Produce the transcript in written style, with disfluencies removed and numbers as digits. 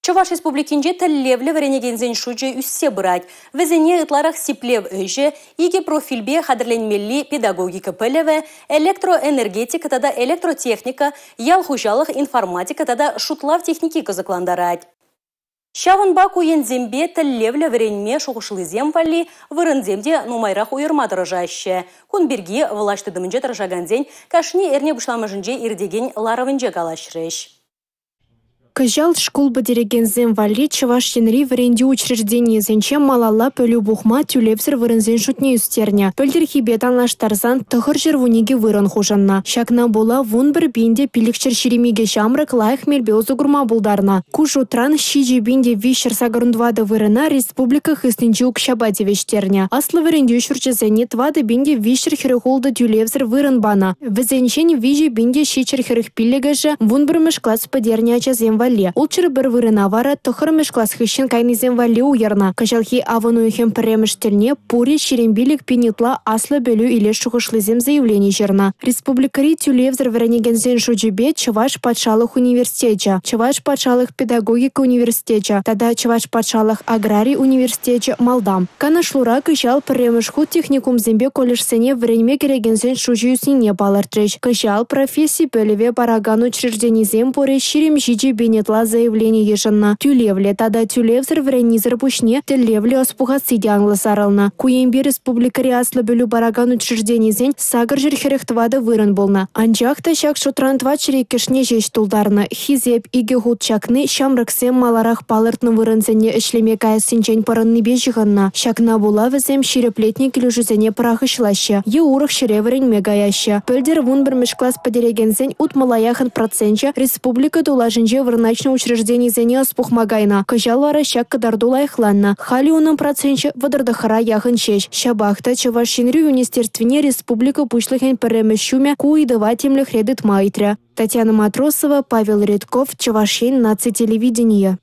Чӑваш Республикинче тӗллевлӗ вӗренекенсен шучӗ ӳссе пырать. Вӗсене ытларах сиплев ӗҫӗ, икӗ профильпе хатӗрленмелли педагогика пӗлӗвӗ, электроэнергетика тата электротехника, ял хуҫалӑх, информатика тата шутлав техники кӑсӑклантарать. Ҫавӑнпа ку енсемпе тӗллевлӗ вӗренме шухӑшлисем валли вырӑнсем те нумайрах уйӑрма тӑрӑшаҫҫӗ. Кун пирки влаҫ тытӑмӗнче тӑрӑшакансен кашни эрне пуҫламӑшӗнче иртекен ларӑвӗнче калаҫрӗҫ. Кӑҫал шкул пӗтерекенсем валли Чӑваш Енри вӗрентӳ учрежденийӗсенче малалла пӗлӳ пухма тӳлевсӗр вырӑнсен шутне ӳстернӗ. Пӗлтӗрхипе танлаштарсан 912 вырӑн хушӑннӑ. Ҫакна пула 11 522 ҫамрӑк лайӑх мелпе усӑ курма пултарнӑ. Ку шутран 7384 вырӑна республика хыснинчи укҫапа тивӗҫтернӗ. Аслӑ вӗрентӳ ҫурчӗсене 4346 тӳлевсӗр вырӑн панӑ. Вӗсенчен 3745-шӗ 11-мӗш класс пӗтернӗ ачасем валли, 601 вырӑна вара 9-мӗш класс хыҫҫӑн кайнисем валли уйӑрнӑ. Кӑҫалхи авӑн уйӑхӗн пӗрремӗш тӗлне пурӗ 25 000 ытла аслӑ пӗлӳ илес шухӑшлисем заявлени ҫырнӑ. Республикӑри тӳлевсӗр вӗренекенсен шучӗпе Чӑваш патшалӑх университечӗ, Чӑваш патшалӑх педагогика университечӗ тата Чӑваш патшалӑх аграри университечӗ малта. Канашлура кӑҫал пӗрремӗш хут техникумсемпе колледжсене вӗренме кӗрекенсен шучӗ ӳснине палӑртрӗҫ. Кӑҫал професси пӗлӗвӗ паракан учрежденисем пурӗ 27 000 ытла заявлени йышӑннӑ. Тӳлевлӗ тата тӳлевсӗр вӗреннисӗр пуҫне тӗллевлӗ ӑс пухасси те анлӑ сарӑлнӑ. Ку енпе республикӑри аслӑ пӗлӳ паракан учрежденисен 844 вырӑн пулнӑ. Анчах та ҫак шутран 402-шне ҫеҫ тултарнӑ. Хисеп икӗ хут чакни ҫамрӑксем маларах палӑртнӑ вырӑнсене ӗҫлеме каяссинчен пӑрӑннипе ҫыхӑннӑ. Ҫакна пула вӗсем ҫирӗплетнӗ килӗшӳсене пӑрахӑҫлаҫҫӗ е урӑх ҫӗре вӗренме каяҫҫӗ. Пӗлтӗр 11-мӗш класс пӗтерекенсен 60 яхӑн проценчӗ республика тулашӗнче вырнаҫнӑ учрежденисене ӑс пухма кайнӑ. Кӑҫал вара ҫак кӑтарту лайӑхланнӑ. Халӗ унӑн проценчӗ 39-ра яхӑн ҫеҫ. Ҫапах та Чӑваш Енри министерствине республика Пуҫлӑхӗн пӗрремӗш ҫумӗ ку ыйтӑва тимлӗхре тытма ыйтрӗ. Татьяна Матросова, Павел Редков, Чӑваш Ен наци телевиденийӗ.